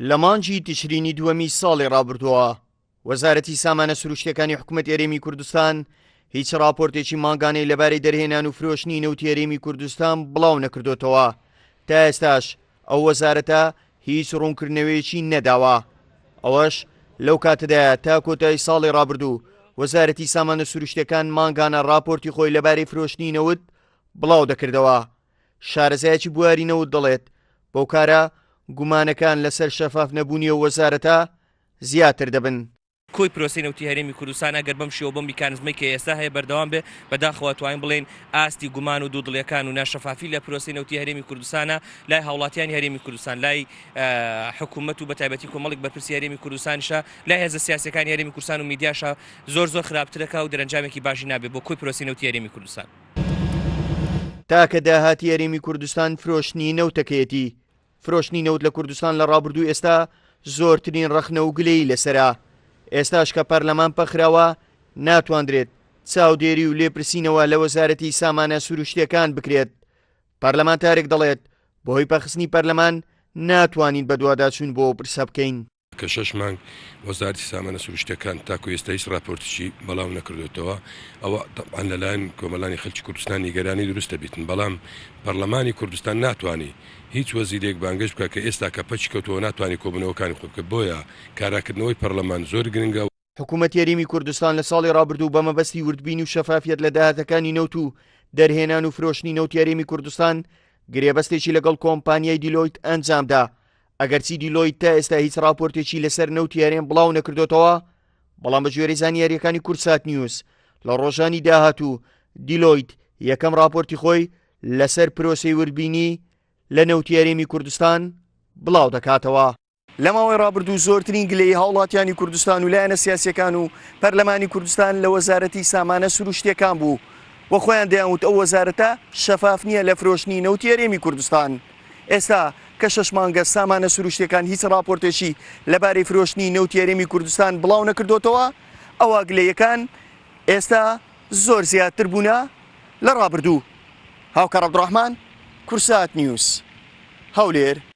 لە مانگی تشرینی دووەمی ساڵی ڕابردووە وەزارەتی سامانە سروشتیەکانی حکومەتی هەرێمی کوردستان هیچ ڕاپۆرتێکی مانگانەی لەبارەی دەرهێنان و فرۆشتنی نەوتی هەرێمی کوردستان بڵاو نەکردۆتەوە، تا ئێستاش ئەو وەزارەتە هیچ ڕوونکردنەوەیەکی نەداوە. ئەوەش لەو کاتەدایە تا کۆتایی ساڵی ڕابردوو وەزارەتی سامانە سروشتیەکان مانگانە ڕاپۆرتی خۆی لەبارەی فرۆشتنی نەوت بڵاو دەکردەوە. شارەزایەکی بواری نەوت دەڵێت، بەو کارە گومانەکان لەسەر شەفاف نەبوونی ئەو وەزارەتە زیاتر دەبن. کۆی پرۆسەی نەوتی هەرێمی کوردستان ئەگەر بەم شێوە بەم میکانزمەی کە ئێستا هەیە بەردەوام بێ، بەداخەوە ئەتوانین بڵێین ئاستی گومان و دوودڵیەکان و ناشەفافی لە پرۆسەی نەوتی هەرێمی کوردستانە لای هاوڵاتیانی هەرێمی کوردستان لای حکوومەت و بەتایبەتی کۆمەڵێک بەرپرسی هەرێمی کوردستانیشە لای هێزە سیاسیەکانی هەرێمی کوردستان و میدیاشە زۆر زۆر خراپترەکە و دەرەنجامێکی باشی نابێت بۆ کۆی پرۆسەی نەوتی هەرێمی کوردستان. تاکە داهاتی هەرێمی کوردستان فرۆشتنی نەوتەکەیەتی، فرۆشتنی نەوت لە کوردستان لە ڕابردوو ئێستا زۆرترین ڕەخنە و گلەیی لەسەرە، ئێستاش کە پەرلەمان پەکخراوە ناتواندرێت چاودێری و لێپرسینەوە لە وەزارەتی سامانە سروشتییەکان بکرێت، پەرلەمانتارێک دەڵێت بەهۆی پەکخستنی پەرلەمان ناتوانین بەدواداچوون بۆ ئەو پرسە بکەین. کە شەش مانگ وەزارەتی سامانە سروشتیەکان تاکو ئێستا هیچ راپۆرتێکی بەڵاو نەکردۆتەوە ئەوە تەبعەن لەلایەن کۆمەلانی خەلکی کوردستان نیگەرانی دروست دەبیتن بەڵام پەرلەمانی کوردستان ناتوانی هیچ وەزیرێک بانگێشت بکات کە ئێستا کە پەکی کەوتووە ناتوانی کۆبونەوەکانی خۆی بکات بۆیە کاراکردنەوەی پەرلەمان زۆر گرنگە. حکومەتی هەرێمی کوردستان لە ساڵی ڕابردوو بە مەبەستی وردبینی و شەفافیەت لە داهاتەکانی نەوت و دەرهێنان و فرۆشتنی نەوتی هەرێمی کوردستان گرێبەستێکی لەگەڵ کۆمپانیای دیلۆیت ئەنجامدا ئەگەرچی دیلۆیت تا ئێستا هیچ راپۆرتێکی لەسەر نەوتی هەرێم بڵاو نەکردۆتەوە بەڵام بە گوێرەی زانیاریەکانی کوردسات نیوز لە ڕۆژانی داهاتوو دیلۆیت یەکەم راپۆرتی خۆی لەسەر پرۆسەی وردبینی لە نەوتی هەرێمی کوردستان بڵاو دەکاتەوە. لە ماوەی ڕابردوو زۆرترین گلەیی هاوڵاتیانی کوردستان و لایەنە سیاسیەکان و پەرلەمانی کوردستان لە وەزارەتی سامانە سروشتیەکان بوو و خۆیان دەیانوت ئەو وەزارەتە شەفاف نییە لە فرۆشتنی نەوتی هەرێمی کوردستان. ئێستا کە شەش مانگە سامانە سروشتیەکان هیچ ڕاپۆرتێکی لەبارەی فرۆشتنی نەوتی هەرێمی کوردستان بڵاو نەکردۆتەوە ئەوا گلەیەکان ئێستا زۆر زیاتر بوونە لە ڕابردوو. هاوکار عەبدوڕەحمان، کوردسات نیوز، هەولێر.